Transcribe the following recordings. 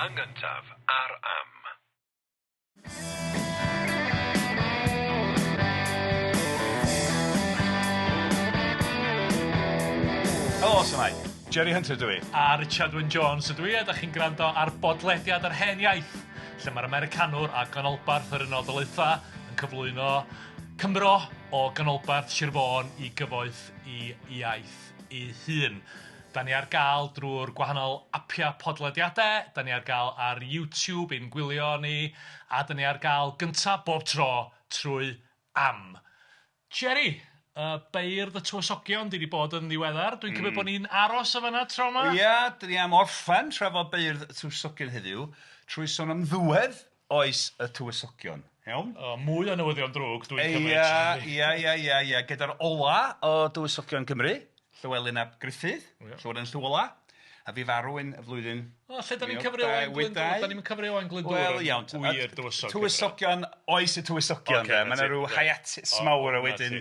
Yn gyntaf ar Am. Helo, shwmae? Jerry Hunter dw i. A Richard Wyn Jones ydw i, a dach chi'n gwrando ar bodlediad yr Hen Iaith, lle mae'r Americanwr a ganolbarth yr Unol Daleithiau yn cyflwyno Cymro o ganolbarth Sir Fôn i gyfoeth i iaith ei hun. Da ni ar gael drwy'r gwahanol apiau podlediadau, da ni ar gael ar YouTube i'n gwylio ni, a da ni ar gael gyntaf bob tro trwy Am. Jerry, y beirdd y tywysogion di 'di bod yn ddiweddar, dwi'n cymryd bod ni'n aros yn fan'na tro 'ma? Ia, dan ni am orffen trafod beirdd y tywysogion heddiw trwy sôn am ddiwedd oes y tywysogion, iawn? O, mwy o newyddion drwg dwi'n cymryd. Ia, ia, ia, ia, ia, gyda'r ola o dywysogion Cymru, Llywelyn ap Gruffudd, Llywelyn Llew Ola, a fu farw yn y flwyddyn... O, lle da ni'n cyfri Owain Glyndŵr? Da ni'm yn cyfri Owain Glyndŵr Wel, iawn. Wir dywysogion. Tywysogion, oes y tywysogion, de. Mae yna rhyw hiatus mawr a wedyn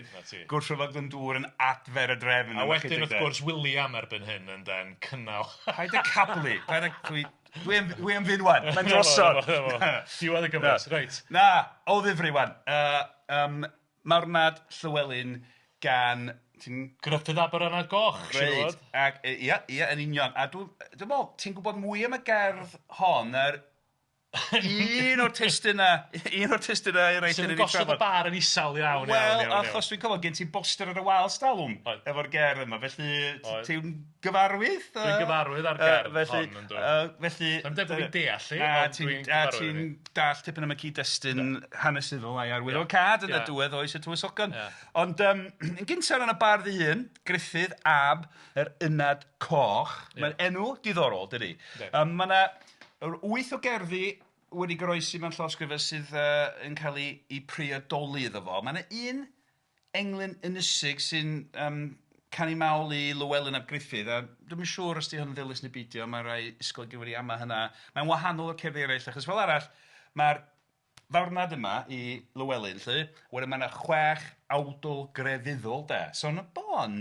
gwrthryfel Glyndŵr yn adfer y drefn. A wedyn, wrth gwrs, William erbyn hyn yn de'n cynnal. Paid â cablu, paid â... Dwi am, dwi am fynd wan, mae'n drosodd. Diwedd y gyfres, reit. Na, o ddifri wan. Marwnad Llywelyn gan... Ti'n... Gruffudd ab yr Ynad Goch, siŵr o fod. Reit, ac ia, ia, yn union. A dw- dwi'n meddwl, ti'n gwybod mwy am y gerdd hon na'r un o'r testunau, un o'r testunau eraill Sydd yn gosod y bar yn isel iawn, iawn, iawn. Wel, achos dwi'n cofio gen ti boster ar y wal stalwm efo'r gerdd yma, felly ti'n gyfarwydd? Dwi'n gyfarwydd â'r gerdd felly, hon, yndw. Felly... Dwi'n deud bod fi'n deall hi, ond dwi'n gyfarwydd. A ti'n dallt tipyn am y cyd-destun hanesyddol a'i arwyddocâd yn y diwedd oes y tywysogion. Ond yn gyntaf o ran y bardd ei hun, Gruffudd ab yr Ynad Coch, mae'n enw diddorol, dydi? Mae yna wyth o gerddi wedi goroesi mewn llawysgrifau sydd yn cael eu priodoli iddo fo. Mae yna un englyn ynysig sy'n yym canu mawl i Lywelyn ap Gruffydd, a dwi'm yn siŵr os 'di hwn yn ddilys neu beidio, mae rhai ysgolion wedi ama hynna. Mae'n wahanol o'r cerddi eraill, achos fel arall, mae'r farwnad yma i Lywelyn 'lly, wedyn mae yna chwech awdl grefyddol de, so yn y bôn,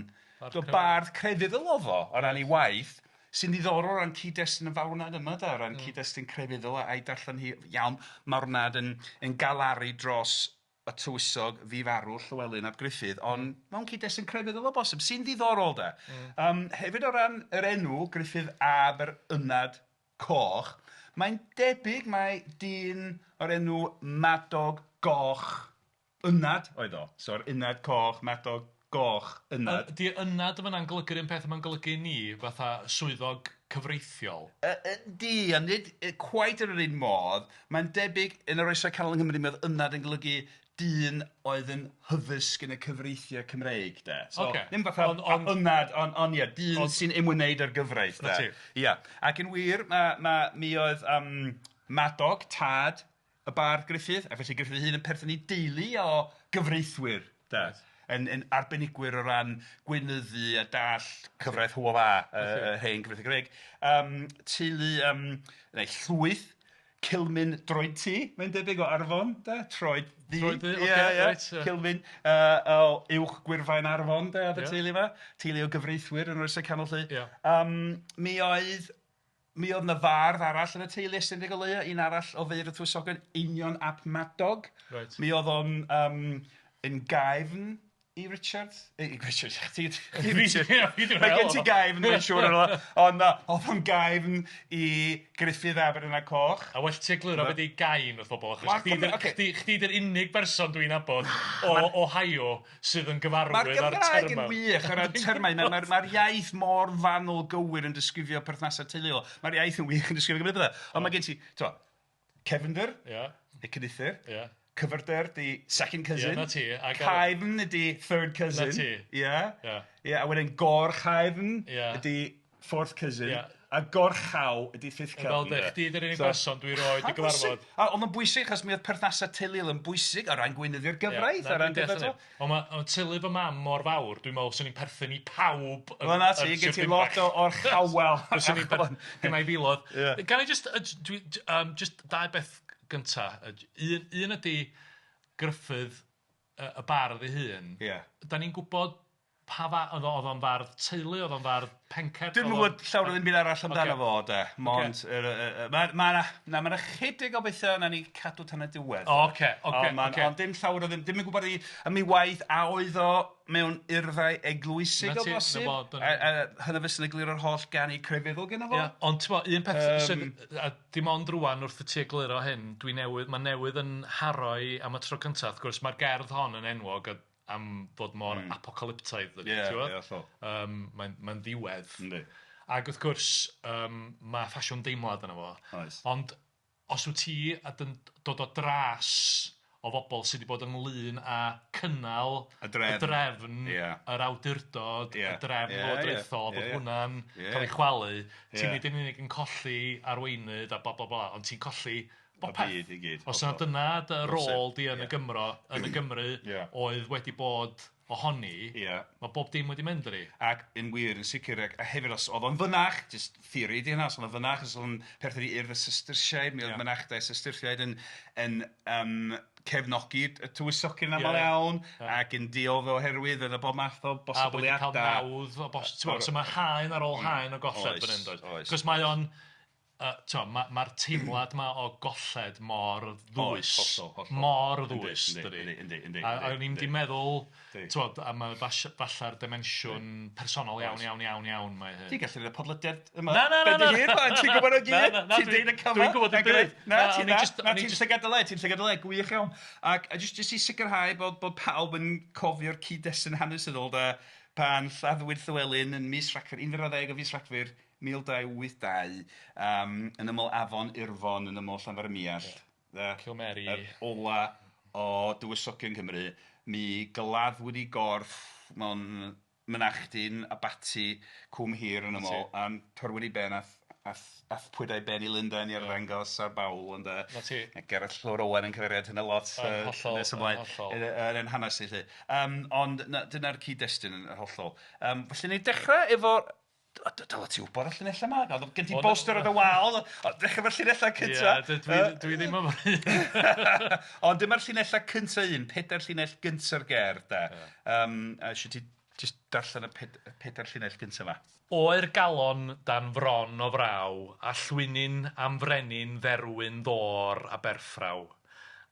bardd crefyddol oedd o, o ran ei waith, sy'n ddiddorol o ran cyd-destun y farwnad yma de, o ran cyd-destun crefyddol a'i darllen hi, iawn, marwnad yn yn galaru dros y tywysog fu farw Llywelyn ap Gruffydd, ond mewn cyd-destun crefyddol o bosib, sy'n ddiddorol de. Hefyd o ran yr enw, Gruffydd ab yr Ynad Coch, mae'n debyg mai dyn o'r enw Madog Goch Ynad oedd o. So'r Ynad Coch, Madog Goch Ynad. Ydy ynad yn fan'na'n golygu'r un peth a mae'n golygu i ni, fatha swyddog cyfreithiol? Yndi, ond nid cweit yn yr un modd. Mae'n debyg, yn yr Oesau Canol yng Nghymru, mi oedd ynad yn golygu dyn oedd yn hyddysg yn y cyfreithiau Cymreig, de. So, Ocê. ddim fatha Ond- ond- ynad, ond, ond ia, dyn Ond- sy'n ymwneud â'r gyfraith, de. 'Na ti. Ia, ac yn wir, ma' ma' mi oedd Madog, tad y bardd Gruffydd, ac felly Gruffydd ei hun yn perthyn i deulu o gyfreithwyr, de, yn, yn arbenigwyr o ran gweinyddu a dall cyfraith Hywel Dda, y hen gyfraith Gymreig. Teulu, neu llwyth, Cilmyn Droedty, mae'n debyg o Arfon, de, Troed Ddu. Troed Ddu, ocê, ia, reit. Ia. Cilmyn o Uwch Gwyrfaen Arfon, de, oedd y teulu yma, teulu o gyfreithwyr yn yr Oesau Canol 'lly. Ia. Mi oedd Mi oedd 'na fardd arall yn y teulu estynedig o leia, un arall o feirdd y tywysogion, Einion ap Madog. Reit. Mi oedd o'n yym yn gaifn i Richard, i Richard, chdi chdi Richard. Mae gen ti gaifn, mae'n siŵr yn rhywle, ond na, oedd o'n gaifn i Gruffydd ab yr Ynad Coch. A well ti egluro be 'di gain wrth bobl, achos chdi 'di'r ocê. chdi chdi 'di'r unig berson dwi'n nabod o Ohio sydd yn gyfarwydd Mae'r â'r Gymraeg yn termau. wych o ran termau. Mae'r mae, mae iaith mor fanwl gywir yn disgrifio perthnasau teuluol. Mae'r iaith yn wych yn disgrifio gymaint o bethau. Ond mae gen ti, ti'n cefnder, neu cyfnither, cyfyrder 'di second cousin. Ie, 'na ti. Ac Caifn ydi third cousin. 'Na ti. Ie. Ie, a wedyn gorchaifn ydi fourth cousin. Ia. A gorchaw ydi fifth cousin. Fel de, chdi 'di'r unig berson dwi 'rioed 'di gyfarfod. A oedd o'n bwysig achos mi oedd perthnasau teuluol yn bwysig o ran gweinyddu'r gyfraith, o ran deall hynny. Ond ma' ond teulu fy mam mor fawr, dwi'n meddwl 'swn i'n perthyn i pawb yn Wel 'na ti, gen ti lot o orchawel. Fyswn i'n per- gynna i filoedd. Ia. Ga i jyst yy dwi yym jyst dau beth gynta. Un un ydi Gruffudd y bardd ei hun. Ia. 'Dan ni'n gwybod Pa fa- oedd o oedd o'n fardd teulu, oedd o'n fardd pencerdd? Dwi'm yn gwybod llawer o ddim byd arall amdano fo de, mond yr yy yy ma' ma' 'na na ma' 'na chydig o bethau wnawn ni cadw tan y diwedd. O ocê ocê ocê. Ond dim llawer o ddim, dim yn gwybod i am ei waith a oedd o mewn urddau eglwysig o bosib? A a hynna fysa'n egluro'r holl ganu crefyddol gynno fo. Ia, ond ti'mo' un peth sydd a dim ond rŵan wrth i ti egluro hyn, dwi newydd, ma' newydd yn haro i am y tro cynta, wrth gwrs mae'r gerdd hon yn enwog a am fod mor apocalyptaidd dydi, ti'n gwbod? Ie, ie, hollol. Mae'n mae'n ddiwedd. Yndi. Ac wrth gwrs, mae ffasiwn deimlad yna fo. Oes. Ond os wyt ti a dyn, dod o dras o bobl sydd wedi bod ynglyn â cynnal y drefn, y drefn yr awdurdod, y drefn lywodraethol, bod hwnna'n cael ei chwalu, ti'n nid yn unig yn colli arweinydd a bla bla bla, ond ti'n colli bopeth. Y byd i gyd. Os na dyna dy rôl di yn y Gymro, yn y Gymru oedd wedi bod ohoni, mae bob dim wedi mynd dydi? Ac yn wir, yn sicr, ac a hefyd os oedd o'n fynach, just theory di hynna, os oedd o'n fynach, os oedd o'n perthyn i urdd y Sistersiaid, mi oedd mynachdai Sistersiaid yn, yn cefnogi y tywysogion yn aml iawn, ac yn diodd oherwydd oedd bob math o bosibiliadau. A wedi cael nawdd o bos... So mae haen ar ôl haen o golled fan hyn, does? Cos mae o'n mae'r ma teimlad 'ma o golled mor ddwys. Oes, hollol, hollol. Mor ddwys, dydi? Yndi, yndi, yndi. A o'n i'n di meddwl, t'mod, am y falla'r dimensiwn personol iawn, iawn, iawn, iawn mae hyn. Ti'n gallu rhoi podlediad yma. Na, na, na, na. Hir, ti'n gwybod o gyd? Ti'n deud y cyfan. Dwi'n gwybod y byd. Na, ti'n na, ti'n llygad y le, ti'n llygad y le, gwych iawn. Ac jyst i sicrhau bod pawb yn cofio'r cyd-destun hanesyddol da, pan lladdwyd Llywelyn yn mis Rhagfyr, 11 o fis Rhagfyr, 1282, yn ymyl afon Irfon, yn ymyl Llanfair-ym-Muallt. Yeah. Cilmeri. Yr ola o dywysogion Cymru, mi gladdwyd ei gorff mewn mynachdy'n abaty Cwm Hir yn ymyl, a torrwyd ei ben a athpwyd ei ben i Lundain i arddangos ar bawl ynde. 'Na ti. A Gerallt Llyw'r Owen yn cyfeirio at hynna lot hollol, nes ymlaen hollol. Yn ein hanes ni 'lly. Ond na, dyna'r cyd-destun yn hollol. Felly ni dechrau efo Dyla ti wybod y llinellau yma? Oedd gen ti boster ar y wal, dechrau efo'r llinellau cynta. Ie, dwi ddim yn Ond dyma'r llinellau cynta un, pedair llinell gynta'r gerdd, da. A eisiau ti jyst darllen y pedair llinell gynta yma. Oer galon dan fron o fraw, a llwynyn am frenin dderwyn ddôr a berffraw.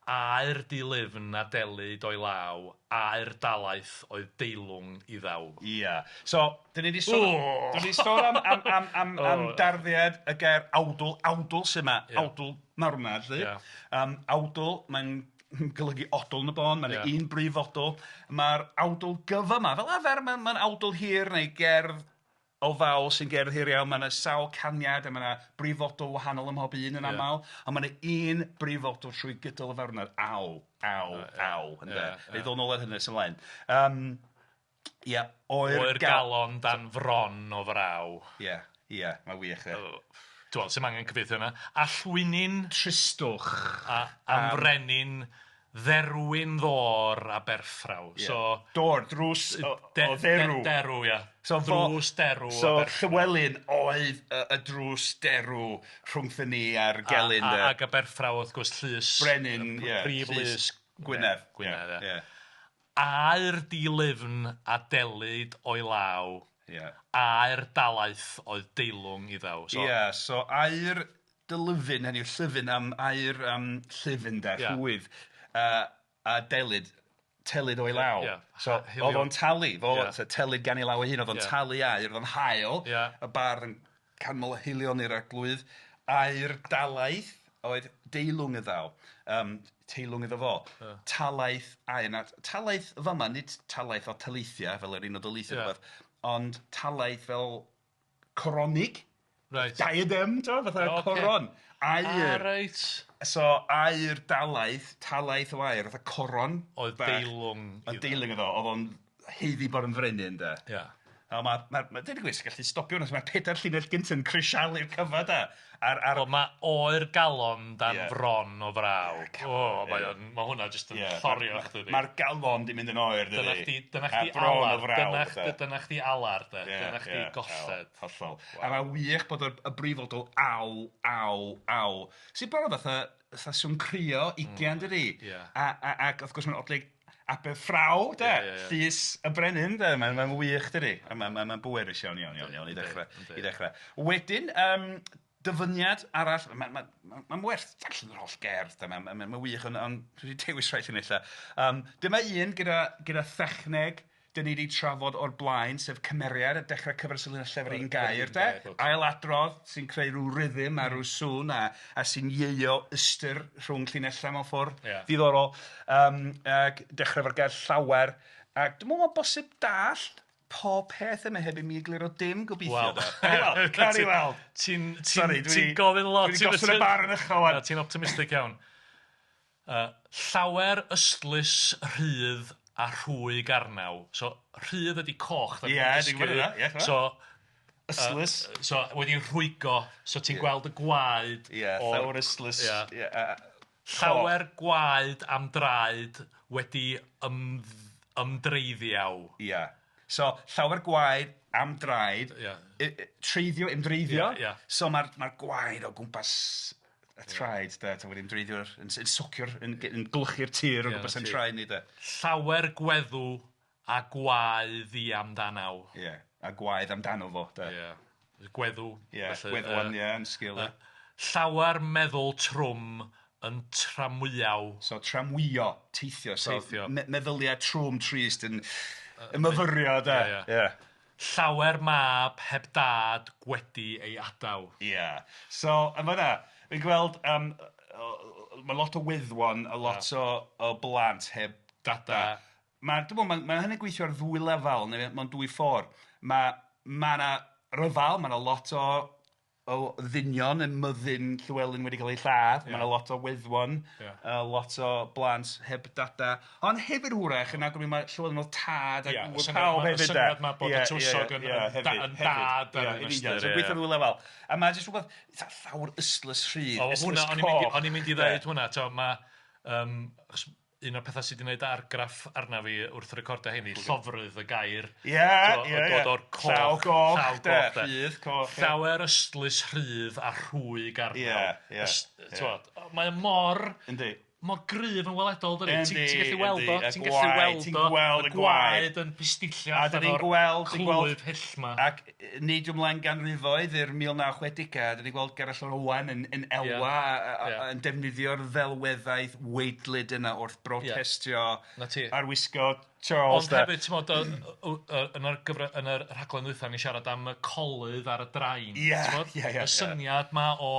Aur du lyfn a delyd o'i law, aur dalaith oedd deilwng iddaw. Ia. So, dyn ni 'di sôn... Dyn ni 'di sôn am, am, am, am, am darddiad y gair awdl, awdl sy'n ma, awdl marwnad, 'lly. Awdl, mae'n golygu odl yn y bôn, mae'n un brif odl. Mae'r awdl gyfa 'ma, fel arfer, mae'n ma awdl hir neu gerdd o fawl sy'n gerdd hir iawn, mae yna sawl caniad a mae yna brifodl wahanol ym mhob un yn aml, ond mae yna un brifodl trwy gydol y farwnad, aw, aw, aw, ynde. Neu ddod nôl ar hynny nes ymlaen. Ia, oer, oer galon dan fron o fraw. Ia, ia, mae wych e. Dwi'n meddwl, sy'n angen cyfieithu hwnna. A llwynyn... Tristwch. A am frenin dderwyn ddôr a berffraw. Yeah. So dôr, drws o dderw. Derw, ia. So drws derw. So Llywelyn oedd y drws derw rhwngthyn ni a'r gelyn. Ac a berffraw wrth gwrs llys. Brenin, ie. Prif lys Gwynedd. Gwynedd, ie. Aur di-lyfn a delyd o'i law. Ie. Aur dalaith oedd deilwng iddaw. Ie, so, so aur dylyfyn, hynny yw llyfyn am aur llyfn de, llwydd. A delyd, telyd o'i law. So oedd o'n talu, fo, so, telyd gan ei law ei hun, oedd o'n talu aur, oedd o'n hael, y bardd yn canmol haelion i'r arglwydd, aur dalaith oedd deilwng iddaw, teilwng iddo fo, talaith aur. Na, talaith fama, nid talaith o taleithiau, fel yr un o daleithiau, rhywbeth, ond talaith fel coronig, diadem, fatha coron, aur. Ah, reit. So, aur dalaith, talaith o aur, fatha coron. Oedd deilwng. Oedd deilwng iddo, oedd o'n haeddu bod yn frenin, de. Ia. A mae, dweud y gwir, sy'n gallu stopio hwnna, mae'r pedair llinell gyntaf yn crisialu'r cyfa, da. Wel, mae oer galon dan fron o fraw. O, mae hwnna jyst yn llorio chdi. Mae'r galon di mynd yn oer, dydy. Dyna chdi alar, dyna chdi alar, de. Dyna chdi golled. Hollol. A mae wych bod y brifodl aw, aw, aw. Sy'n bron o fatha sŵn crio, ugian, dydy? Ac wrth gwrs mae'n odlig Aberffraw de, llys y brenin de, mae'n mae'n wych dydi? A mae'n mae'n mae'n bwerus iawn iawn iawn iawn i ddechrau i ddechrau. Wedyn yym dyfyniad arall, mae'n mae'n mae'n werth darllen yr holl gerdd de, mae'n mae'n mae'n wych ond ond dwi 'di dewis rhai llinellau. Yym dyma un gyda gyda thechneg 'dan ni 'di trafod o'r blaen, sef cymeriad a dechrau cyfres o linellau efo'r un gair de, ail-adrodd sy'n creu rhyw rhythm a rhyw sŵn a a sy'n ieuo ystyr rhwng llinellau mewn ffordd ddiddorol. Yym ac dechrau efo'r gair llawer, ac dwi'n meddwl mae'n bosib dallt pob peth yma heb i mi egluro dim gobeithio de. Wel, cawn ni weld. Ti'n ti'n ti'n gofyn lot. Dwi 'di gosod y bar yn uchel ŵan. Ti'n optimistic iawn. Llawer ystlys rhydd a rhwyg arnaw. So rhydd ydy coch. Ie, dwi'n gwybod hynna. Ie, so ystlys. So wedi rhwygo, so ti'n gweld y gwaed. Ie, llawer ystlys. Ie. Llawer gwaed am draed wedi ymdreiddiaw. Ie. So llawer gwaed am draed. Ie. Treiddio, ymdreiddio. Ie. So mae'r ma gwaed o gwmpas y traed de, ti'n wedi ymdreiddio'r, yn, yn socio'r, yn, yn glychu'r tir o gwmpas yn traed ni de. Llawer gweddw a gwaedd ddi amdanaw. Ie, a gwaedd amdano fo de. Ie. Gweddw. Ie, gweddwan, ie, yn sgil. Llawer meddwl trwm yn tramwyaw. So tramwyo, teithio. So teithio. Me meddyliau trwm trist yn, yn myfyrio de. Ie, ie. Ie. Llawer mab heb dad gwedi ei adaw. Ie. So, yn fan'na, fi'n gweld yym mae lot o weddwon a lot o o blant heb dada. Ma' dwi'n meddwl, ma' ma' hynny'n gweithio ar ddwy lefel, neu mewn dwy ffordd. Ma' ma' 'na ryfel, ma' 'na lot o o ddynion yn myddin Llywelyn wedi cael eu lladd, ma' 'na lot o weddwon, a lot o blant heb dada. Ond hefyd hwyrach yn awgrymu mai Llywelyn oedd tad a gŵr pawb hefyd de. Y syniad 'ma bod y tywysog yn dad ar un ystyr. So gweithio ar ddwy lefel. A mae jyst rhywbeth eitha llawr ystlys rhydd, ystlys coch. O'n i'n mynd i ddeud hwnna, t'o, ma' yym achos un o'r pethau sydd wedi gwneud argraff arna fi wrth recordio hyn i llofrudd y gair. Ie, ie, ie. Dod o'r coch. Llaw goch, llaw goch, de. Rhydd, coch. Llawer ystlys rhydd a rhwyg arnaw. Ie, ie. Mae o mor... Yndi. Mor gryf yn weledol, dydi? Yndi, Ti'n gallu weld o, yndi. ti'n gallu weld o. Ti'n gweld y gwaed yn pistillio A allan dan ni'n o'r gweld, ti'n gweld clwyf hyll 'ma. Ac neidio ymlaen ganrifoedd i'r 1960au, dan ni'n gweld Gerallt Lloyd Owen yn, yn elwa, yn defnyddio'r ddelweddaeth waedlyd yna wrth brotestio 'Na ti. ar wisgo Charles. Ond hefyd, ti'n modd, yn yr, gyfre, yn yr rhaglen ddwytha, ni'n siarad am y coludd ar y drain. Ie, ie, ie. Y syniad ma o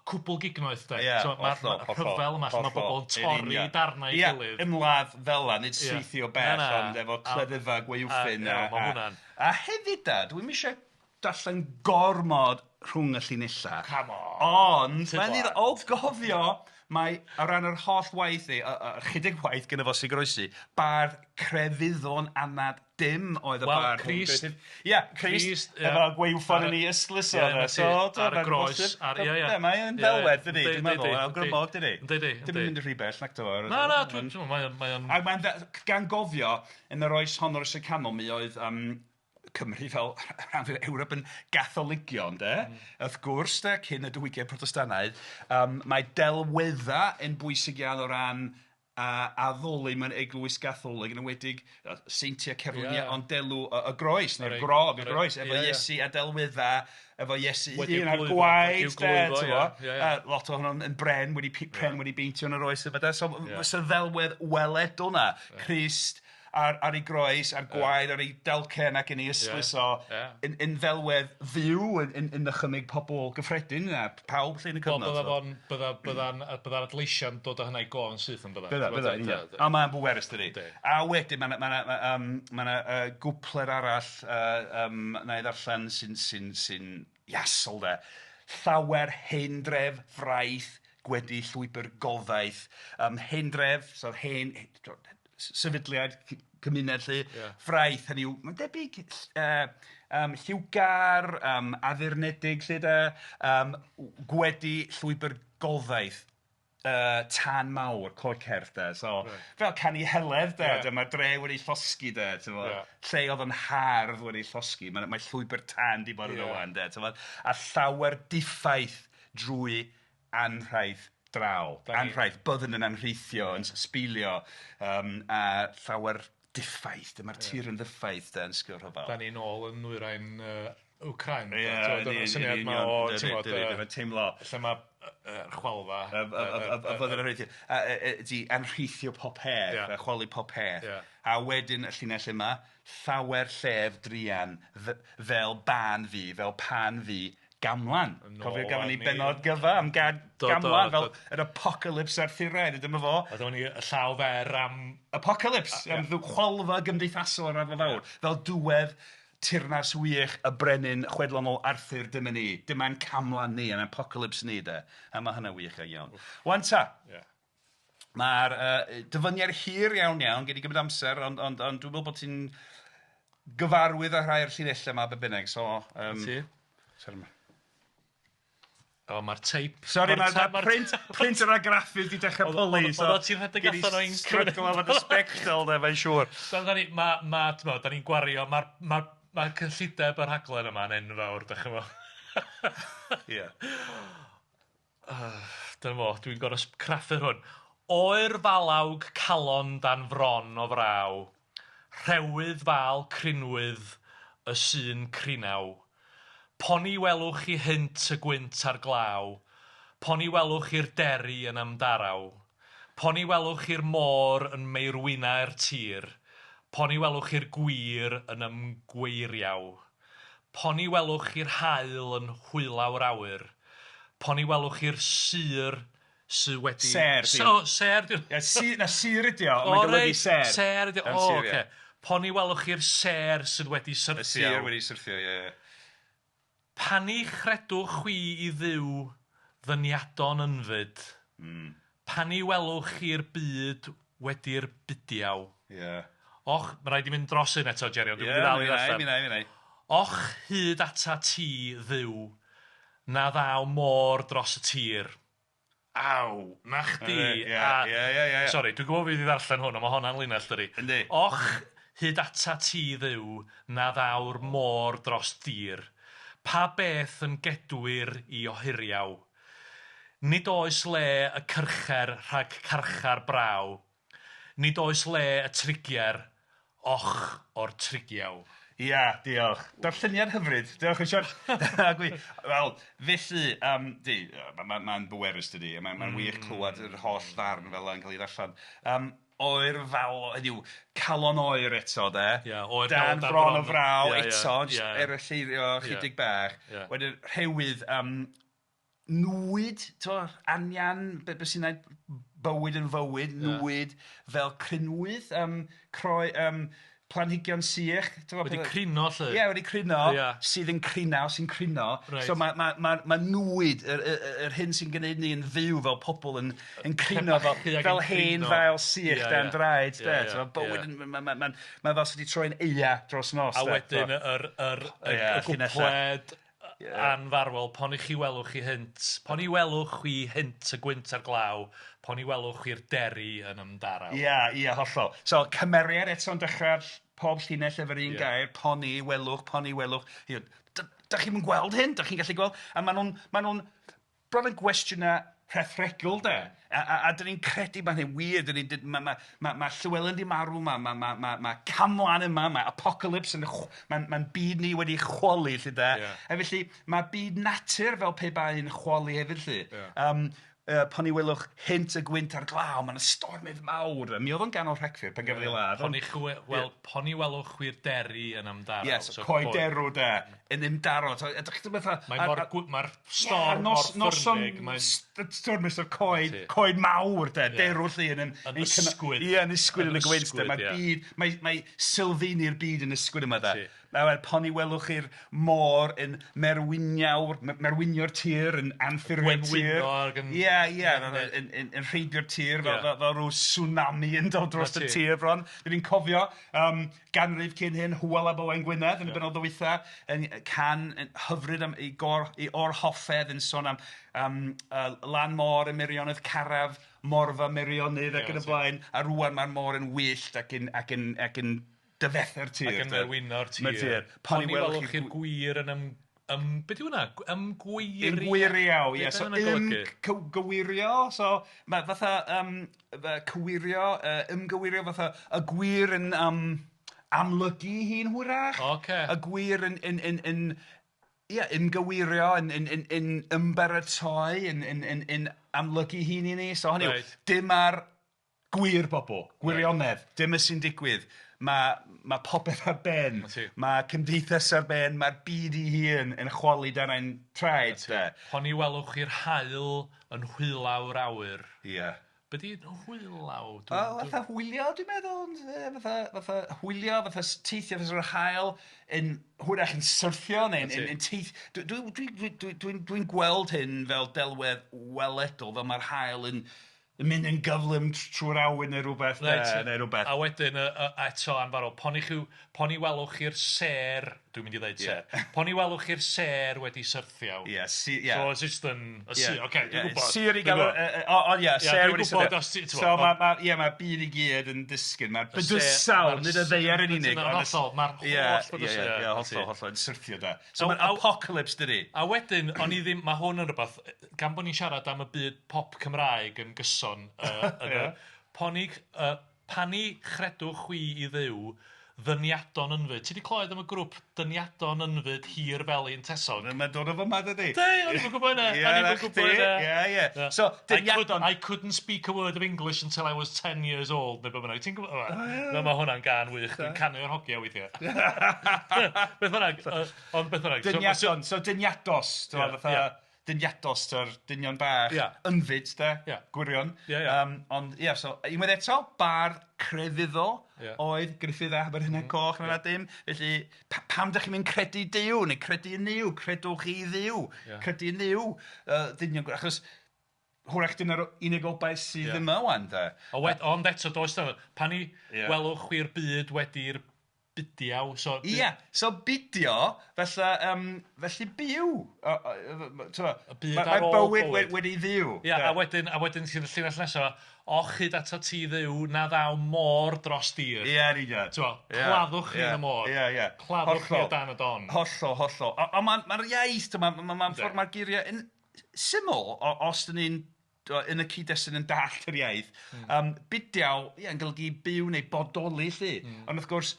cwbl gignoeth, de. Ie, Mae'r ma rhyfel yma, lle mae bobl yn torri darnau i gilydd. Ie, ymladd fel la, nid saethu o bell, ond efo cleddyfa gwaywffyn. A hefyd da, dwi'm eisiau darllen gormod rhwng y llinellau. Come on! Ond, mae'n ddiddorol, o gofio, mae o ran yr holl waith ei, y chydig waith gyda fo sy'n goroesi, bardd crefyddon anad dim oedd y Wel, bardd. Crist. Ie, Crist, efo gwaywffon yn ei ystlys o. Ie, So, ar y groes. Ar, ie, ie. Mae'n ddelwedd, dydi, dwi'n meddwl, awgrymog, dydi. Yndi, yndi. Dim yn mynd rhy bell, nac do. Na, na, dwi'n meddwl, mae'n... Ac mae'n, gan gofio, yn yr oes hon o'r Oesau Canol, mi oedd Cymru fel rhan fwyaf o Ewrop yn Gatholigion, de. Wrth gwrs, de, cyn y diwygiad Protestannaidd, mae delweddau yn bwysig iawn o ran addoli mewn eglwys Gatholig, yn enwedig seintiau cerfluniau, ond delw y groes, neu'r grog, y groes, efo Iesu a delweddau, efo Iesu Wedi un a'r glwyfo, gwaed, de, glwyfo, ti'n gwbo? ie, ie, ie. Lot ohono'n yn bren wedi pren wedi beintio yn yr oes yma, de. So fysa ddelwedd weledol 'na, Crist ar ar ei groes, a'r gwaed ar ei dalcen ac yn ei ystlys o, yn yn ddelwedd fyw yn yn yn nychymyg pobl gyffredin a pawb 'lly yn y Wel, cyfnod. bydda fo'n, bydda, bydda'n, bydda'r adleisiau'n dod â hynna i gof yn syth yn bydda. Bydda, bydda, yn union. A mae'n bwerus, dydi? Yndi. A wedyn mae 'na ma' 'na ma' ma' 'na gwpled arall wna i ddarllen sy'n sy'n sy'n iasol de. Llawer hen dref fraith gwedi llwybr goddaith. Hen dref, so hen sefydliad, cymuned 'lly. Fraith, hynny yw, mae'n debyg lliwgar, addurnedig 'lly de, gwedi llwybr goddaith, tân mawr, coed cerdd de, so fel canu Heledd de, dyma'r dre wedi llosgi de, ti'n gwbod, lle oedd yn hardd wedi llosgi, mae mae llwybr tân 'di bod yno ŵan de, ti'n gwbod, a llawer diffaith drwy anrhaith draw. Anrhaith, byddwn yn anrheithio, yn sbeilio, a llawer diffaith, dyma'r tir yn ddiffaith de yn sgil rhyfel. Da ni'n ôl yn nwyrain Wcrain. Ie, dyna'r syniad 'ma o, ti'n gwbod, teimlo. Lle mae chwalfa. Y byddwn yn anrheithio. Ydy anrheithio pob peth, a chwalu pob peth. A wedyn y llinell yma, llawer llef druan fel ban fu, fel pan fu Gamlan. Cofio gafon ni bennod gyfa am gad Gamlan fel yr apocalypse Arthuraidd, dyma fo. A dyma ni y llaw fer am... Apocalypse, am chwalfa gymdeithasol ar raddfa fawr, fel diwedd teyrnas wych y brenin chwedlonol Arthur, dyma ni. Dyma'n Camlan ni, yn apocalypse ni de. A mae hynny'n wych iawn. Wan ta. Mae'r dyfyniad hir iawn iawn, gei di gymryd amser, ond ond ond dwi'n meddwl bod ti'n gyfarwydd â rhai o'r llinellau yma be bynnag, so... Ti? Sori ma. O, mae'r teip... Sori, mae'r print, print yr argraffydd 'di dechrau pylu, so... Oedd ti'n rhedeg allan o inc. Stryglo efo dy sbectol de, mae'n siŵr. So, da ni, ma, ma, ti'n da ni'n gwario, mae'r ma, ma cyllideb yr rhaglen yma'n enfawr, dych chi'n Ie. Dyna fo, dwi'n gorfod craffu'r hwn. Oer falawg calon dan fron o fraw, rhewydd fal crinwydd y sy'n crinaw. Poni welwch chi hynt y gwynt a'r glaw, poni welwch chi'r deri yn ymdaraw, poni welwch chi'r môr yn meirwynau'r tir, poni welwch chi'r gwir yn ymgweiriaw. Poni welwch chi'r haul yn hwylaw'r awyr, poni welwch chi'r sur sy wedi... Sêr. So, sêr 'di... Ie, su- na sur ydi o, ond mae'n golygu sêr. Sêr ydi o, o, ocê. Poni welwch chi'r sêr sydd wedi syrthio. Y sur wedi syrthio, ie, ie. Pani chredwch chwi i Dduw ddyniadon ynfyd. Pani welwch chi'r byd wedi'r budiaw. Ie. Och, mae rhaid i mynd dros hyn eto, Jerry, ond dwi'n mynd i ddal i ddarllen. Ie, mi wna i, mi wna i. Och, hyd ata ti, Dduw, na ddaw môr dros y tir. Aw, na chdi. Ie, ie, ie, ie. Sori, dwi'n gwybod fi wedi ddarllen hwn, ond mae honna'n linell, dydi? Yndi. Och, hyd ata ti, Dduw, na ddaw'r môr dros dir. Pa beth yn gedwir i ohiriaw? Nid oes le y cyrcher rhag carchar braw. Nid oes le y trigier, och o'r trigiaw. Ia, diolch. Darlleniad hyfryd. Diolch Richard. Gwych. Wel, felly, di, mae'n ma, ma bwerus dydi, mae'n ma wych clywed yr holl ddarn fel yna'n cael ei ddarllen. Oer fawl, hynny yw, calon oer eto, de. Ia, oer Dan dan fron o fraw Ia, ia, eto, jyst ia. eralleirio chydig bach. Ia. Wedyn rhewydd, nwyd, t'mo', anian, be sy'n neud bywyd yn fywyd, nwyd fel crinwydd, croi, planhigion sych, t'mo' Wedi crino 'lly? Ie, wedi crino, sydd yn crinaw, sy'n crino. Reit. So mae ma' ma' ma' nwyd, yr hyn sy'n gwneud ni yn fyw fel pobl yn yn crino fel fel hen ddail sych dan draed, de. T'mo' bywyd yn ma' ma' ma'n ma' fel sy 'di troi'n aea dros nos, A wedyn yr yr y gwpled anfarwol, pon i chi welwch chi hynt, pon i welwch chi hynt y gwynt a'r glaw, pon i welwch chi'r deri yn ymdaraw. Ia, ia, hollol. So cymeriad eto'n dechrau'r pob llinell efo'r un gair, pon i welwch, pon i welwch. Da chi'm yn gweld hyn? Da chi'n gallu gweld? A maen nhw'n maen nhw'n bron yn gwestiynau rhethregol de. A dan ni'n credu bod hynny'n wir, dan ni'n ma' ma' ma' ma' Llywelyn 'di marw, ma' ma' ma' ma' ma' Camlan yma, ma' apocalypse yn ma'n byd ni wedi chwalu 'lly de. A felly mae byd natur fel pe bai'n chwalu hefyd 'lly. Pan i welwch hynt y gwynt a'r glaw, mae 'na stormydd mawr. Mi oedd o'n ganol Rhagfyr pan gafodd ei ladd. Pon i chwe- wel, pon i welwch chwi'r deri yn ymdaro. Yes, so coed derw de, yn ymdaro. So, ydych chi'n fatha... Mae mor, mae'r storm mor ffyrnig. Noson stormus o'r coed, coed mawr de, derw 'lly yn... Yn ysgwyd. Ie, yn ysgwyd yn y gwynt de. Mae'r byd, mae sylfaenu'r byd yn ysgwyd yma de. A wedyn pon i welwch chi'r môr yn merwiniawr, merwinio'r tir, yn anffurfio'r tir. Ie, ie, yn rheidio'r tir fel, fel, fel rhyw tsunami yn dod dros y tir bron. Dyn ni'n cofio ganrif cyn hyn, Hywel ab Owain Gwynedd yn y bennod ddiwetha, yn can yn hyfryd am ei, gor, ei orhoffedd yn sôn am lan môr y Meirionnydd Caraf, Morfa Meirionnydd ac yn y blaen, a rŵan mae'r môr yn wyllt ac yn, ac yn, ac yn dyfethu'r tir. Ac yn merwino'r tir. Mae'r tir. Pon i welwch chi'r gwir yn Be 'di hwnna? Ymgweirio? Ymgweirio, ie. So ymgywirio, so mae fatha cyweirio, ymgywirio fatha y gwir yn amlygu ei hun hwyrach. Ocê. Y gwir yn ia, ymgyweirio, yn ymbaratoi, yn amlygu ei hun i ni. So hynny yw, dyma'r gwir bobl, gwirionedd, dyma sy'n digwydd. Mae popeth ar ben, mae cymdeithas ar ben, mae'r byd ei hun yn chwalu dan ein traed de. Poni welwch chi'r haul yn hwylaw'r awyr. Ia. Be di hwylaw? Wel, fatha hwylio, dwi'n meddwl, ond, fatha hwylio, fatha teithio, fatha'r haul yn hwyrach yn syrthio neu'n yn teith... Dwi'n gweld hyn fel delwedd weledol, fel mae'r haul yn mynd yn gyflym trwy'r awyr neu rywbeth, neu rywbeth. A wedyn, eto anfarw, poni welwch chi'r sêr, dwi'n mynd i ddeud sêr, poni welwch chi'r sêr wedi syrthio. Ie, ie. So it's just yn, y oce, dwi'n gwybod. Sir i gael, o ie, sêr wedi syrthio. So mae, mae'r byd i gyd yn disgyn, mae'r bydysawd, nid y ddaear yn unig. Yn hollol, mae'r holl bydysawd. Ie, hollol, hollol, yn syrthio da. So mae'n apocalypse, dydi? A wedyn, o'n i ddim, mae hwn yn rhywbeth, gan bod ni'n siarad am y byd pop Cymraeg yn gyson, pani chredwch chwi i Dduw, ddyniadon ynfyd. Ti 'di clywed am y grŵp Dyniadon Ynfyd Hir Felyn Tesog? Mae'n dod o fyma, dydi? Yndi, o'n i'm yn gwybod hynna. Ie, O'n i'm yn gwybod hynna. Ie, ie. So, dyniadon... I couldn't speak a word of English until I was 10 years old, neu be bynnag. Ti'n gwybod? No, mae hwnna'n gân wych. Dwi'n canu o'r hogia weithiau. Beth bynnag, ond beth bynnag. Dyniadon, so dyniados, ti'n fatha... Dyniados, to'r dynion bach, ynfyd, de, gwirion. Ond ie, so unwaith eto, bardd crefyddol oedd Gruffudd ab yr Ynad Coch, na dim. Felly, pam dach chi'n mynd credu Duw, neu credu yn Nuw, credwch i Dduw, credu yn Nuw, dynion, achos hwyrach dyna'r unig obaith sydd yma ŵan, de. Ond eto, does na, pan i welwch chwi'r byd wedi'r bidiaw, so... Ia, so bidio, felly, felly byw, y byd ar ôl bywyd wedi fyw. Ia, a wedyn sydd y llinell nesaf, och hyd atat ti Dduw, na ddaw môr dros dir. Ia, yn union. T'mo, claddwch chi yn y môr. Ia, ia. Claddwch chi o dan y don. Hollol, hollol. Ond mae'r iaith, mae'n ffordd mae'r geiriau yn syml, os dyn ni'n yn y cyd-destun yn dallt yr iaith. Bidiaw, ia, yn golygu byw neu bodoli, 'lly. Ond wrth gwrs,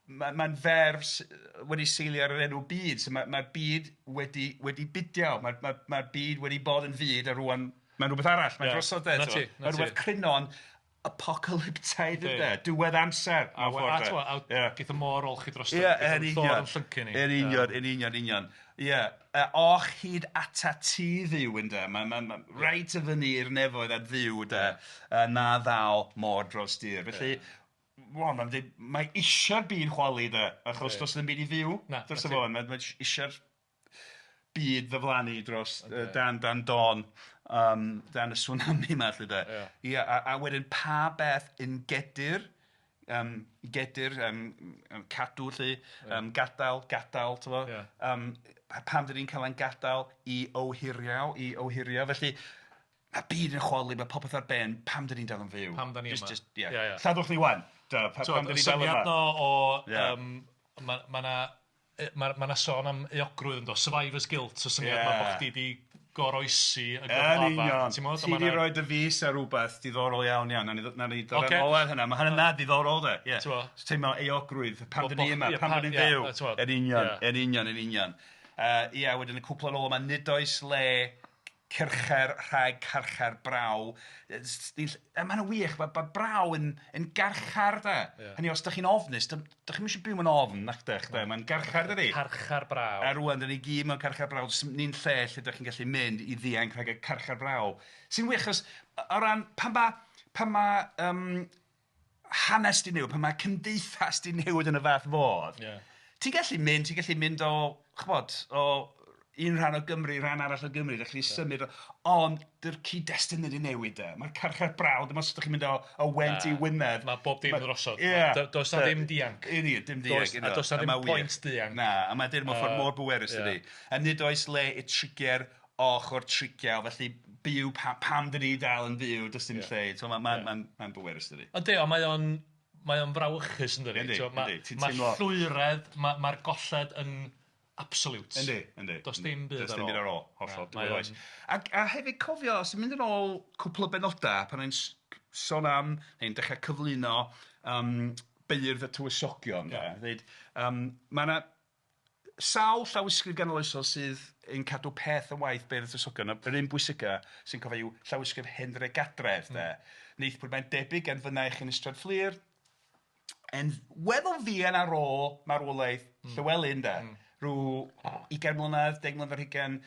mae'n ferf wedi seilio ar yr enw byd, so mae'r byd wedi bidiaw, mae'r byd wedi bod yn fyd, a rŵan mae'n rhywbeth arall, mae'n drosodd de. Mae'n rhywbeth cryno, apocalyptaidd yde, diwedd amser. A geith y môr olchi drosto, geith y llor yn llyncu ni. Yn union, yn union, union. Ie, och hyd atat ti Dduw ynde, mae'n reit i fyny i'r nefoedd at Dduw de, na ddaw môr dros dir. Felly, wel, mae eisiau'r byd chwalu de, achos does ddim byd i fyw dros y fo, mae eisiau'r byd ddiflannu dros dan don, dan y tsunami yma, 'lly de. Ia, a wedyn pa beth yn gedir, gedir, cadw 'lly, gadael, gadael, ti'n gwbod, pam dan ni'n cael ein gadael i ohiriau, felly mae byd yn chwalu, mae popeth ar ben, pam dan ni'n dal yn fyw? Pam dan ni yma? Just, yeah. Lladdwch ni wan. Pam dan ni'n dal yma? Syniad no o, mae 'na sôn am euogrwydd ynddo, survivor's guilt, y syniad yma bod chdi 'di goroesi y gyflafa. Yn union, ti 'di roi dy fys ar rywbeth diddorol iawn iawn, nawn ni ddod yn ôl ar hynna, mae hynny'n ddiddorol de. Teimlo euogrwydd, pam dan ni yma, pam dan ni'n fyw. Yn union, yn union, yn union. Ia, wedyn y cwpled ola yma, nid oes le cyrcher rhag carchar braw. A mae'n wych, mae braw yn garchar de. Hynny os dach chi'n ofnus, dach chi'm eisiau byw mewn ofn, nac dych, de. Mae'n garchar dydi? Carchar braw. A rŵan, dyn ni gyd mewn carchar braw, ni'n lle lle dach chi'n gallu mynd i ddianc rhag y carchar braw. Sy'n wych, achos o ran, pan ma hanes di newid, pan mae cymdeithas di newid yn y fath fodd, ti'n gallu mynd o, ch'bod, o un rhan o Gymru, rhan arall o Gymru, ddech chi'n symud, ond dy'r cyd-destun wedi newid de. Mae'r carchar braw, dim os ydych chi'n mynd o Went i Wynedd. Mae bob dim drosodd. Does na ddim dianc. Ydy, dim dianc. A does na ddim pwynt dianc. Na, a mae'n dweud mewn ffordd mor bwerus ydy. A nid oes le i trigier och o'r trigiau, felly byw pam dyn ni dal yn fyw, does dim lle. So mae'n bwerus ydy. Ydy, ond mae o'n frawychus yn dydi. Ydy, Mae llwyredd, mae'r golled yn Absolute. Yndi, yndi. Does dim byd ar ôl. Does dim byd ar ôl, hollol. Diwedd oes. Ac, a hefyd cofio, os ti'n mynd yn ôl cwpl o benodau, pan o'n sôn am, neu'n dechrau cyflwyno beirdd y tywysogion, yeah. dweud, mae yna sawl llawysgrif ganoloesol sydd yn cadw peth o waith beirdd y tywysogion, yr un bwysica sy'n cofio yw llawysgrif Hendre Gadref, de. Neithpwyd, mae'n debyg gan fynaich yn Ystrad Fflur, yn weddol fuan ar ôl marwolaeth Llywelyn de, rhyw 20 mlynedd, 10 mlynedd ar hugain,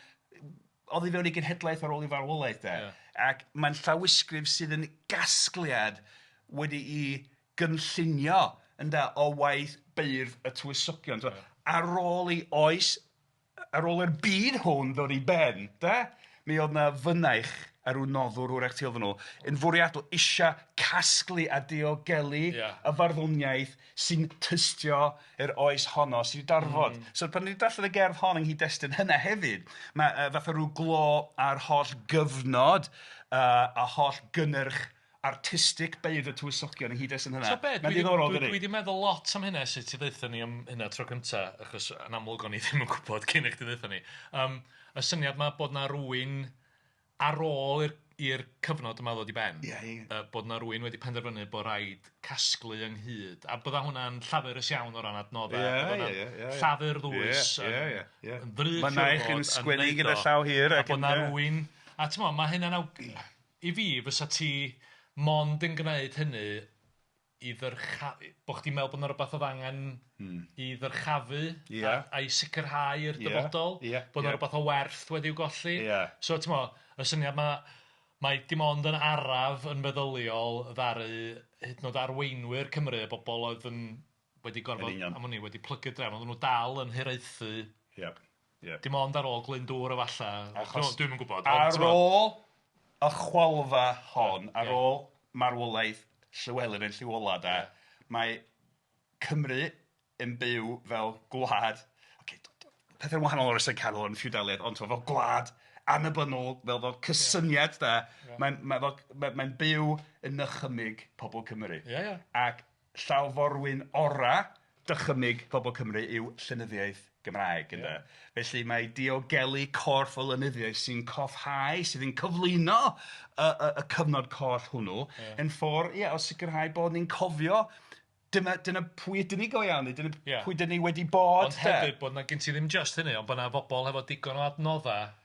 oddi fewn ei genhedlaeth ar ôl ei farwolaeth de. Ia. Ac mae'n llawysgrif sydd yn gasgliad wedi'i gynllunio ynde o waith beirdd y tywysogion. Ia. Ar ôl ei oes ar ôl i'r byd hwn ddod i ben, de, mi oedd 'na fynaich a rhyw noddwr hwyrach tu ôl iddyn nhw yn fwriadol eisiau casglu a diogelu y farddoniaeth sy'n tystio i'r oes honno sydd wedi darfod. So pan ni'n darllen y gerdd hon yng nghyd-destun hynna hefyd, mae fatha rhyw glo ar holl gyfnod a holl gynnyrch artistig beirdd y tywysogion yng nghyd-destun hynna. So be, Mae'n ddiddorol, dydi? Dwi 'di meddwl lot am hynna ers i ti ddeutha ni am hynna tro cynta, achos yn amlwg o'n i ddim yn gwybod cyn i chdi ddeutha ni. Um, y syniad 'ma bod 'na rywun ar ôl i'r i'r cyfnod yma ddod i ben... Ie, ie. Bod 'na rywun wedi penderfynu bod rhaid casglu ynghyd, a bydda hwnna'n llafurus iawn o ran adnoddau. Ie, ie, ie, ie. Llafur ddwys. Ie, ie, ie. Yn ddrud Mae naich yn sgwennu gyda llaw hir. A bod 'na rywun... A ti'mod, mae hynna'n aw... I fi, fysa ti mond yn gwneud hynny i ddyrcha-, bo' chdi'n meddwl bod 'na rywbeth oedd angen i ddyrchafu a i sicrhau i'r dyfodol, bod 'na rywbeth o werth wedi'w golli. So ti'mod, y syniad 'ma, mai dim ond yn araf yn meddyliol ddaru hyd yn oed arweinwyr Cymru, y bobl oedd yn wedi gorfod, am wn i, wedi plygu'r drefn, oedden nhw dal yn hiraethu. Ie. Dim ond ar ôl Glyndŵr efallai. Achos dwi'm yn gwybod. Ar ôl y chwalfa hon, ar ôl marwolaeth Llywelyn ein Llyw Ola de, mae Cymru yn byw fel gwlad, ocê, pethau'n wahanol o'r Oesau Canol yn ffiwdaliaeth, ond fel gwlad annibynnol, fel cysyniad de, mae'n mae fel, mae'n byw yn nychymyg pobl Cymru. Ie, ie. Ac llawforwyn ora dychymyg pobl Cymru yw llenyddiaeth Gymraeg, ynde. Felly mae diogelu corff o lenyddiaeth sy'n cofhau, sydd yn cyflwyno y y y cyfnod coll hwnnw yn ffordd, ia, o sicrhau bod ni'n cofio dyma dyna pwy ydyn ni go iawn, neu dyna pwy ydyn ni wedi bod Ond de. hefyd bod 'na gen ti ddim jyst hynny, ond bod 'na fobl hefo digon o adnoddau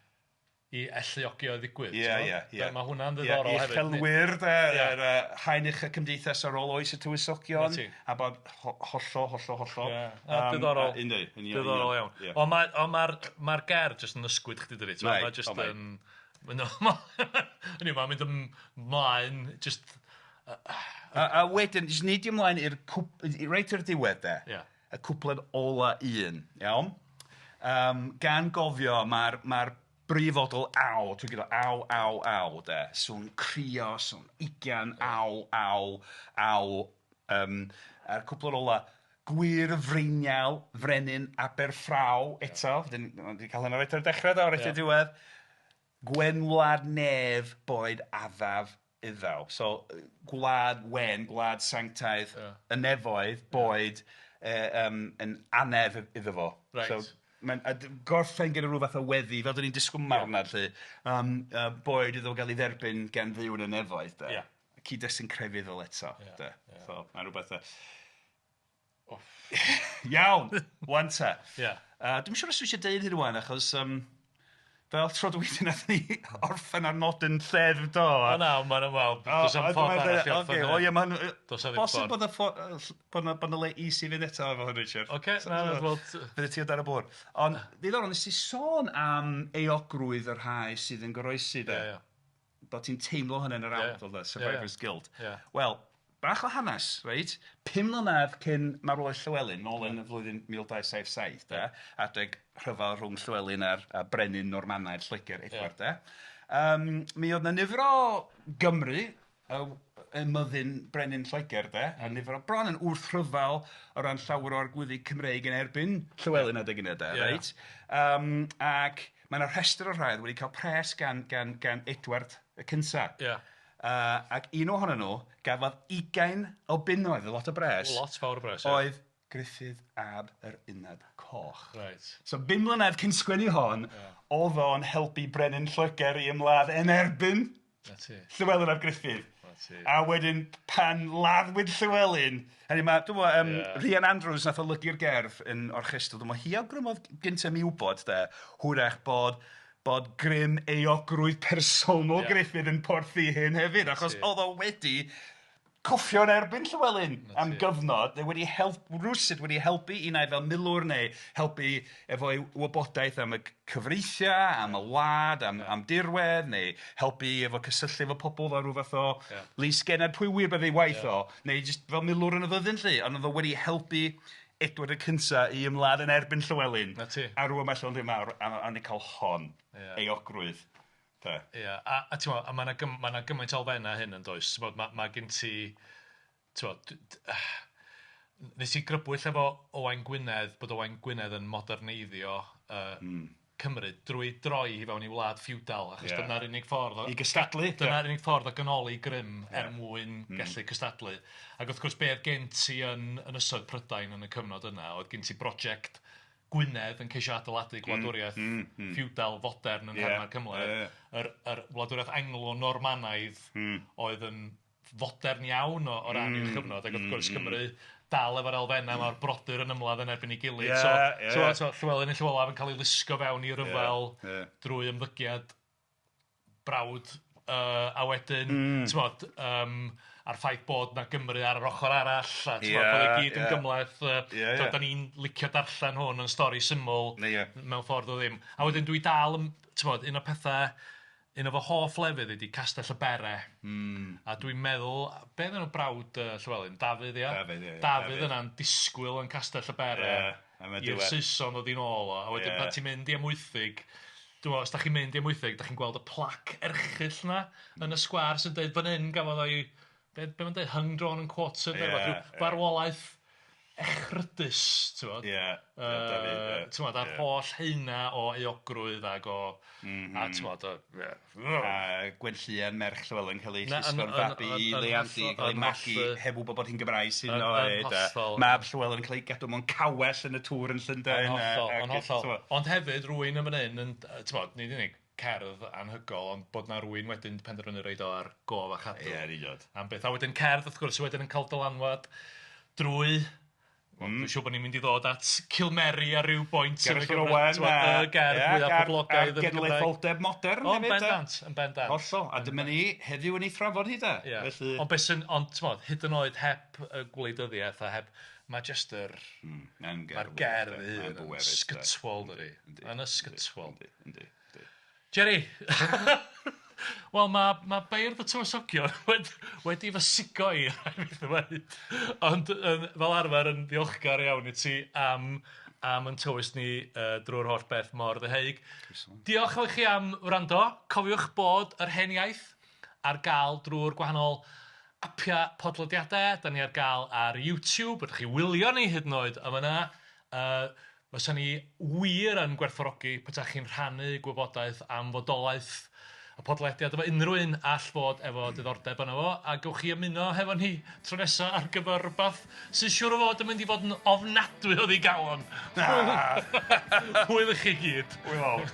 i alluogi o ddigwydd. Ie, ie, ie. Mae hwnna'n ddiddorol hefyd. Uchelwyr, de, yr haen ucha cymdeithas ar ôl oes y tywysogion, a bod hollol, hollol, hollol. Ie, diddorol. Yndi, yn union. Diddorol iawn. Ond mae, ond mae'r mae'r gerdd jyst yn ysgwyd chdi dydi? Mae jyst yn... Hynny yw, mae'n mynd ymlaen, jyst... A wedyn, jyst neidio ymlaen i'r reit i'r diwedd de. Ie. Y cwpled ola un, iawn? Gan gofio, mae'r mae'r brifodl aw, trwy gyda aw, aw, aw, de, sŵn crio, sŵn ugian, aw, aw, aw, a'r cwpled ola, gwir freinial, frenin Aberffraw, eto, dyn ni 'di cael hynna reit ar y dechrau do, reit i'r diwedd, Gwenwlad nef boed addaf iddaw. So gwlad wen, gwlad sanctaidd y nefoedd, boed yn anedd iddo fo. Reit. So mae'n gorffen gyda rhyw fath o weddi, fel dan ni'n disgwyl marwnad 'lly, boed iddo gael ei dderbyn gan Dduw yn y nefoedd de. Ia. Cyd-destun crefyddol eto de. So mae'n rhywbeth... Iawn, 'wan ta. Ia. Dwi'm yn siŵr os dwi eisiau deud hyn 'wan, achos fel tro dwytha wnaethon ni orffen ar nodyn lleddf do. O na, mae'n wel, does 'am ffordd arall i orffen. O ie, mae'n Does 'na ddim bosib ffordd. bod y ffor- bod 'na bod 'na le is i fynd eto efo hwn, Richard. Ocê, na, wel... Fyddet ti o dan y bwrdd. Ond ddiddorol, nes ti sôn am euogrwydd y rhai sydd yn goroesi de. Ie, ie. Bod ti'n teimlo hynny yn yr awdl, de, Survivor's Guilt. Ie. Wel, bach o hanes, reit? 5 mlynedd cyn marwolaeth Llywelyn, nôl yn y flwyddyn 1277, de, adeg rhyfel rhwng Llywelyn a'r a brenin Normanaidd Lloegr, Edward, de. Mi oedd 'na nifer o Gymry ym myddin brenin Lloegr, de, a nifer o bron yn wrthryfel o ran llawer o arglwyddi Cymreig yn erbyn Llywelyn adeg yna, de, reit? Ac mae 'na rhestr o rhai oedd wedi cael pres gan gan gan Edward y cynta. Ia. Ac un ohonyn nhw gafodd ugain o bunnoedd, lot o bres. Lot fawr o bres, ia. Oedd Gruffydd ab yr Unad Coch. Reit. So bum mlynedd cyn sgwennu hon, oedd o'n helpu Brenin Lloegr i ymladd yn erbyn 'Na ti. Llywelyn ap Gruffydd. 'Na ti. A wedyn pan laddwyd Llywelyn, hynny ma' dwi'n gwybod yym Rhian Andrews nath olygu'r gerdd yn orchestol, dwi'n meddwl hi awgrymodd gynta mi wybod de, hwyrach bod bod grym euogrwydd personol Gruffydd yn porthi hyn hefyd, achos oedd o wedi cwffio yn erbyn Llywelyn am gyfnod, neu wedi help, rywsut wedi helpu i wneud fel milwr neu helpu efo'i wybodaeth am y cyfreithiau, am y wlad, am, am dirwedd, neu helpu efo cysylltu efo pobl fel rhyw fath o yeah. lysgennad, pwy wir beth ei waith yeah. o, neu jyst fel milwr yn y fyddin 'lly, ond oedd o wedi helpu Edward y Cynta i ymladd yn erbyn Llywelyn. Na ti. A rŵan mae Llywelyn ddim mawr, a, a, a cael hon, yeah. euogrwydd. De. Ia, a a t'mo' a ma' 'na gym- ma' 'na gymaint o elfennau hyn yn does? T'mod ma' ma' gen ti t'mod nes i grybwyll efo Owain Gwynedd bod Owain Gwynedd yn moderneiddio yy... Hmm. ...Cymru drwy droi hi fewn i wlad ffiwdal achos... Ia. ...dyna'r unig ffordd o... I gystadlu. Dyna'r unig ffordd o ganoli grym er mwyn gallu cystadlu. Ac wrth gwrs be oedd gen ti yn Ynysoedd Prydain yn y cyfnod yna oedd gen ti broject Gwynedd yn ceisio adeiladu gwladwriaeth ffiwdal fodern yn nhermau cymhleth. Yr yr wladwriaeth Anglo-Normanaidd oedd yn fodern iawn o o ran i'w chyfnod ac wrth gwrs Cymru dal efo'r elfennau 'ma o'r brodyr yn ymladd yn erbyn ei gilydd. So so so Llywelyn ein Llyw Olaf yn cael ei lusgo fewn i ryfel drwy ymddygiad brawd yy a wedyn mm. t'mod yym a'r ffaith bod 'na Gymru ar yr ochr arall a t'mod yeah, bod e gyd yn gymhleth yy yeah, yeah. da ni'n licio darllen hwn yn stori syml yeah. mewn ffordd o ddim. A wedyn dwi dal yn t'mod un o'r pethau un o fy hoff lefydd ydi Castell y Bere. Mm. A dwi'n meddwl, be oedd enw brawd Llywelyn? Dafydd, ia? Dafydd, ia. Dafydd yna'n disgwyl yn Castell y Bere. Yeah. I'r Saeson ddod i nôl o. A wedyn yeah. pan ti'n mynd i Amwythig, dwi'n meddwl, os da chi'n mynd i Amwythig, da chi'n gweld y plac erchyll 'na yn y sgwâr sy'n deud fan hyn gafodd o'i, be, be mae'n deud, hung, drawn and quartered, yeah, neu rhywbeth, rhyw farwolaeth echrydus, ti'n gwbod? Ie. Ti'n gwbod, a'r holl heina o euogrwydd ag o, a ti'n gwbod, o, ie. A Gwenllïan merch Llywelyn cael ei llusgo'n fabi i Leiandy, cael ei magu heb wybod bod hi'n Gymraes hyd yn oed. A mab Llywelyn yn cael ei gadw mewn cawell yn y tŵr yn Llundain. Yn hollol, yn hollol. Ond hefyd rywun yn fan hyn yn, t'mod, nid unig cerdd anhygoel, ond bod 'na rywun wedyn 'di penderfynu roid o ar gof a chadw. Ie, yn union. Am byth. A wedyn cerdd wrth gwrs sy wedyn yn cael dylanwad drwy Wel, dwi'n siŵr bod ni'n mynd i ddod at Cilmeri ar ryw boint yn y Gareth Owen a y gerdd fwyaf poblogaidd yn y Gymraeg. Genedlaetholdeb modern hefyd. O, bendant, yn bendant. Hollol, a dyma ni heddiw yn ei thrafod hi de. Ie. Felly... Ond beth sy'n, ond t'mod, hyd yn oed heb y gwleidyddiaeth a heb, mae jyst yr... Mm, mae'r gerdd ei hun yn ysgytwol, dydi? Yn ysgytwol. Yndi, yndi, yndi. Jerry! Wel, mae ma Beirdd y Tywysogion wedi, wedi fy sigo i, rhaid fi ddweud. Ond yn, fel arfer yn ddiolchgar iawn i ti am, am yn tywys ni drwy'r holl beth mor ddeheuig. Diolch i chi am wrando. Cofiwch bod yr hen iaith ar gael drwy'r gwahanol apiau podlediadau. Da ni ar gael ar YouTube. Ydych chi wylio ni hyd yn oed am yna. Fysa ni wir yn gwerthfawrogi petaech chi'n rhannu gwybodaeth am fodolaeth y podlediad efo unrhyw un all fod efo diddordeb yno fo, a gewch chi ymuno hefo ni tro nesa ar gyfer rhywbeth sy'n siŵr o fod yn mynd i fod yn ofnadwy o ddigalon. Hwyl i chi gyd. Hwyl fawr.